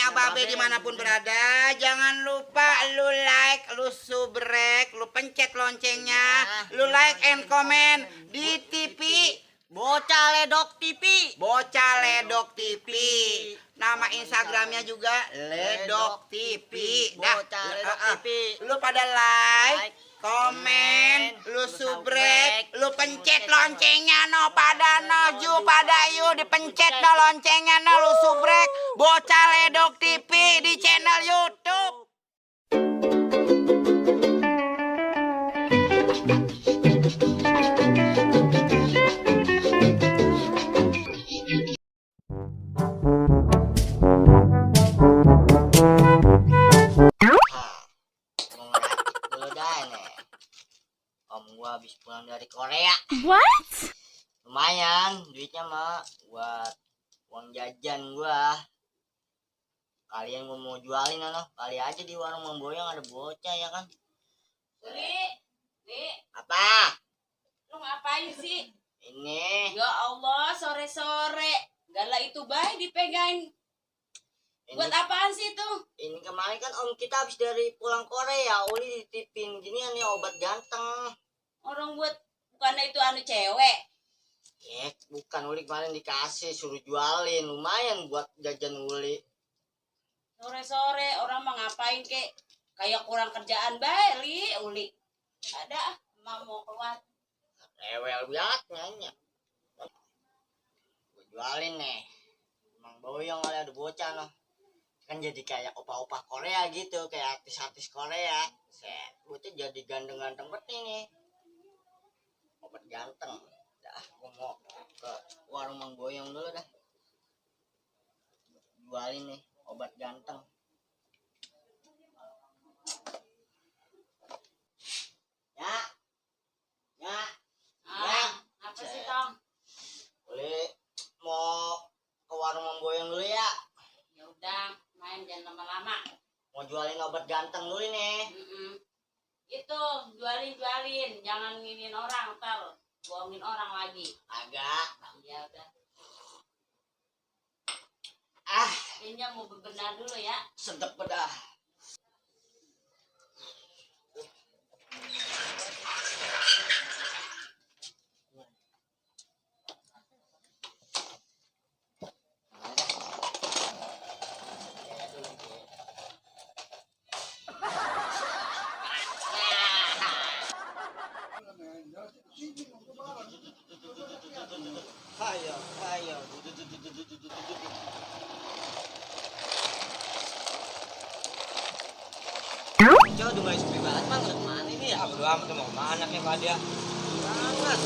Nya Babe dimanapun berada, jangan lupa lu like, lu subrek, lu pencet loncengnya, lu like and comment di TV Bocah Ledok TV. Bocah Ledok TV. Nama Instagramnya juga Ledok TV. Bocah Ledok TV. Lu pada like, komen, lu subrek, lu pencet loncengnya no pada no ju pada yu dipencet no loncengnya no lu subrek Bocah Ledok TV di channel YouTube. Om gua habis pulang dari Korea. What? Lumayan duitnya mah buat uang jajan gua. Kalian gua mau jualin kali aja di warung Mang Boyong ada bocah ya kan. Li, Apa? lu ngapain sih? Ini Ya Allah, sore-sore. Gala itu baik dipegangin. Buat apaan sih itu? ini kemarin kan om kita habis dari pulang Korea, Uli dititipin ginian nih obat ganteng. Orang buat bukannya itu anu cewek. Bukan, Uli kemarin dikasih suruh jualin, lumayan buat jajan Uli. Sore-sore orang mah ngapain kek? Kayak kurang kerjaan baik, Uli. Ada, mau keluar. Rewel banget nyanyi. Gue jualin nih. Mang Boyong ada bocah kan jadi kayak opa-opa Korea gitu, kayak artis-artis Korea. Bocah jadi ganteng-ganteng banget nih. Obat ganteng. Dah, gue mau ke warung Mang Boyong dulu dah. Jualin nih obat ganteng. Apa sih, Tong? Boleh mau ke warung Mang Boyong dulu ya? Ya udah, main jangan lama-lama. Mau jualin obat ganteng dulu nih. Itu jualin, jangan nginin orang, ntar bohongin orang lagi. Agak. Ya udah. Ini mau bebenah dulu ya. Sedep bedah. Ayo. Coba udah mulai sepi banget, Bang. Udah kemana ini ya? Bodo amat mau kemana anaknya Pak dia. Banget.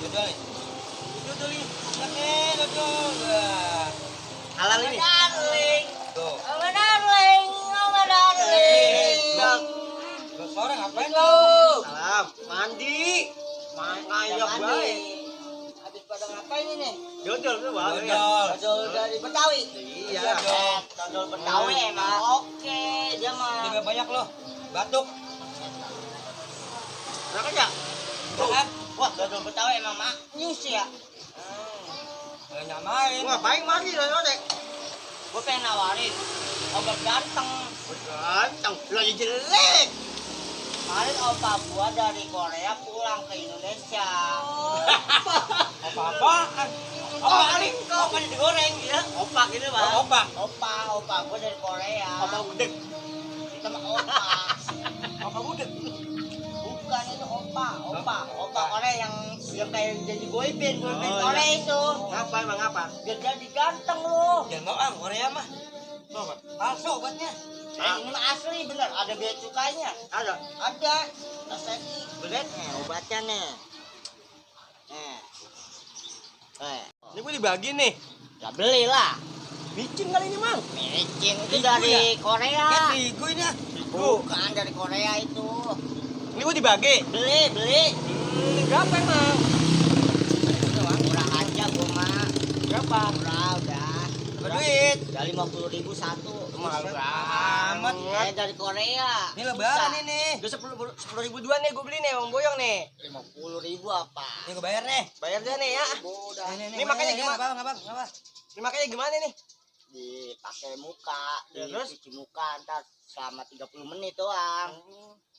Jodol nih. Jodol nih. Anaknya jodol. Halal ini. Darling. Tuh. Oh, darling. Lu sore ngapain Halo. lu? Salam. Mandi. Kayak baik. Habis pada ngapain ini? Jodol tuh, Bang. Jodol. Jodol dari Betawi. Iya. Jodol Betawi emang oke. Dia mah. Ini banyak loh. Batuk. Berapa ya? Kan? Wah, jodol Betawi emang maknyus ya. Enggak nyamain. Ngapain mandi lo, Dek? Gue pengen nawarin obat ganteng. Ganteng? Lagi jelek. Kemarin opa gua dari Korea pulang ke Indonesia. Apa-apaan? Opa nih, opa digoreng ya. Opa gitu, Bang. Opa. Gua dari Korea. Opa gudeg. Kita mah opa. Opa gudeg. Bukan itu opa Korea yang kayak jadi boyband Korea itu. Ngapa emang ngapa? Biar jadi ganteng lu. Jangan mau Korea mah. Tuh, palsu obatnya. Ini mah asli bener, ada bea cukainya. Ada. Resep belet nih obatnya nih. Ini gue dibagi nih. Ya belilah. Micin kali ini, Mang. Micin itu Terigu dari ya? Korea. Terigu ini ya. Bukan dari Korea itu. Ini gue dibagi. Beli. Berapa emang? Itu mah murah aja gua mah. Berapa? Murah udah. Berapa duit? Ya 50.000 satu. Mahal amat. Dari Korea. Ini lebaran Bisa. ini. Udah 10.000 dua nih gue beli nih, Bang Boyong nih. 50.000 apa? Ini gue bayar nih. Bayar dia nih ya. Ini makanya gimana? Ngapa? Ini makanya gimana nih? dipakai muka, Terus? dicuci muka ntar selama 30 menit doang.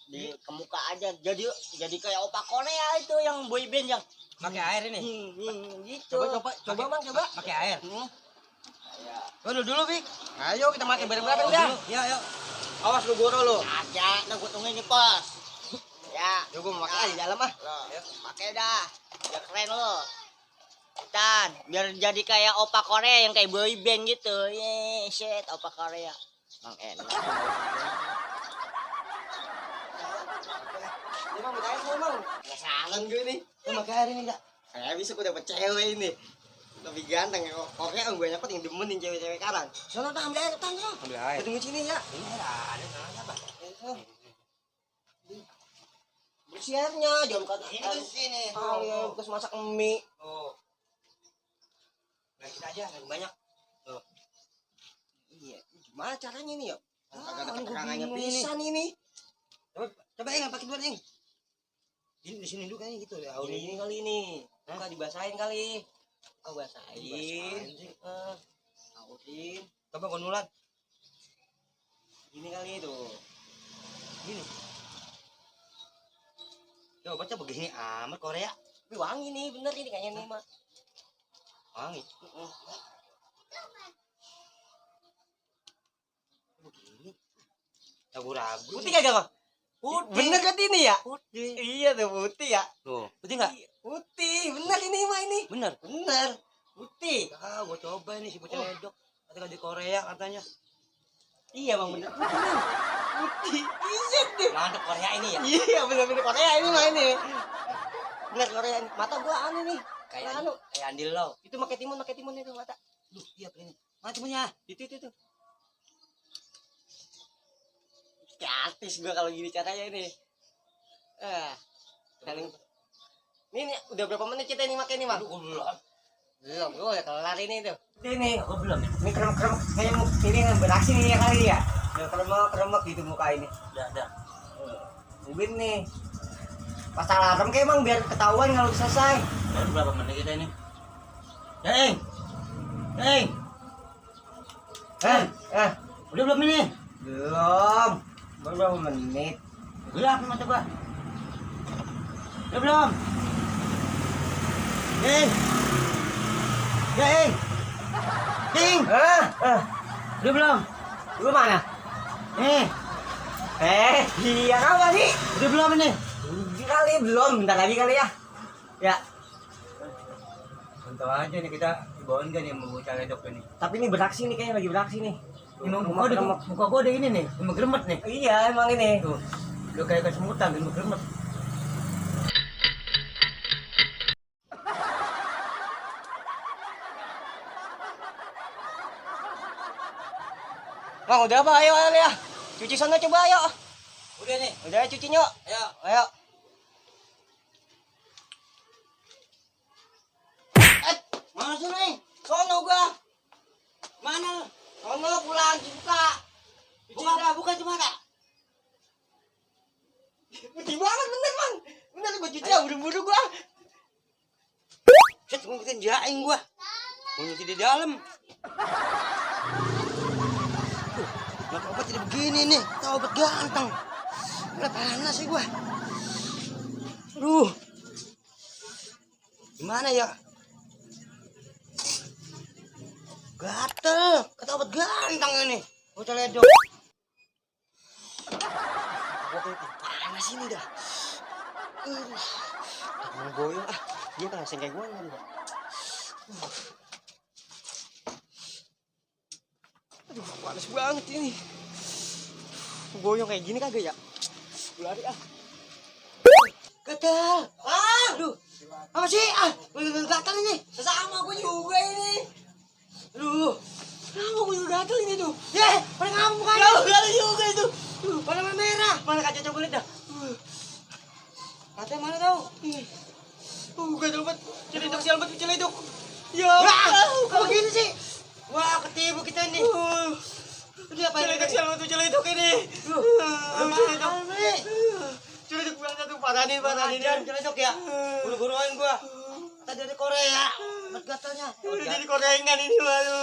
Di ke muka aja. Jadi kayak opa Korea itu yang boy band yang Pakai air ini. gitu. Coba Mang, coba. Pakai air. Ya. Dulu Fik. Ayo kita pakai bareng-bareng dah. Ya, ayo. Awas lu goro lu. Aja, nah gue tungguin nih pos. Ya, Yo gua mau makan di dalam ah. lo pakai dah. Biar keren lo. Dan biar jadi kayak opa Korea yang kayak boy band gitu. Ye, shit, opa Korea. Mang enak. Ini Mang, minta air semua Mang. Penasaran gue nih. Lu pakai air ini enggak? Kayak bisa gue dapet cewek ini. Lebih ganteng ya. Korea yang banyak yang demenin cewek-cewek kanan. Sono ambil air tan sono. Ambil air. Tunggu sini ya. Ini ada apa? Bersih airnya, jangan kata Ini sini. Ah, ya, bekas masak mie. Oh. Nah, kita aja yang banyak. Tuh. Iya, gimana caranya nih ya? Kagak ada Ini gue keterangannya bingung ini. pisan ini. Coba pakai dulu, Ing. Di sini dulu kayaknya gitu ya. Ini kali ini. Buka dibasahin kali. Kau basahin. Dibasahin sih. Sautin. Coba konulan. Ini kali itu. Gini. Coba coba begini amat Korea. Tapi wangi nih, bener ini kayaknya nih, Mak. Wangi. Begini. Ragu-ragu. Putih kagak, Bang? Putih. Bener kan ini ya? Putih. Iya tuh putih ya. Tuh, putih enggak? Putih, bener ini mah ini. Bener. Bener. Putih. Ah, gua coba ini si bocah ledok. Kata di Korea katanya. Iya, Bang, bener. Putih. Iya deh. Mantap Korea ini ya. Iya, bener-bener Korea ini mah ini. Bener Korea ini. Mata gua anu nih. Kayak Anu. kayak andil lo. Itu pakai timun itu mata. Duh, iya begini. Mana temennya? Itu. Artis gua kalau gini caranya ini. Saling. Ini udah berapa menit kita ini makan ini, Bang? Aduh, belum. Belum, gua udah kelar ini tuh. Ini aku belum. Ini krem kayak ini yang beraksi nih ya kali ya. Udah kremek gitu muka ini. Udah. Tungguin nih. Pasang alarm kayak emang biar ketahuan kalau udah selesai. Baru berapa menit kita ini? Hei. Udah belum ini? Belum. Baru berapa menit? Gelap mata gua. Udah belum? Ding. Udah belum? Lu mana? Iya apa sih? Udah belum ini? Udah kali belum, bentar lagi kali ya. Ya, Bentar aja nih kita dibawain kan yang mau cari dok ini. tapi ini beraksi nih kayaknya lagi beraksi nih. Muka gua ada ini nih, gemet nih. Iya, emang ini. Tuh, udah kayak kesemutan, gemet. Bang, udah apa? Ayo ya. Cuci sana coba ayo. Udah nih, Udah cuci nyok. Ayo. mana sih nih? Sono gua. Mana? Sono pulang buka. Bukan cuma ada. Putih banget bener, Bang. Bener gua cuci ya, buru-buru gua. Set, gua bikin jaing gua. Mau nyuci di dalam. Kenapa obat jadi begini nih? Kita obat ganteng. Udah panas sih gua. Aduh. Gimana ya? Gatel. Kata obat ganteng ini. Bocah ledok. Panas ini dah. Mau goyang ah. Dia kan langsung kayak gua nih. Aduh, panas banget ini. Goyang kayak gini kagak ya? Lari ah. Gatel. Aduh, Apa sih? Gatel ini. sama gua juga ini. Aduh. Kenapa gua juga gatel ini tuh? Ya, pada ngamuk kan? Gatel juga itu. Pada merah. Mana kaca coba lihat dah. Katanya mana tahu? Gatel banget. Celiduk sial banget celiduk. Ya, Kok begini sih? Wah, ketipu kita ini. Ini apa ini? celiduk sial banget celiduk ini. Celiduk bilang satu paranin. Jangan celedok ya. Buru-buruan gua. Tadi dari Korea. Buat gatalnya. Udah jadi korengan ini baru.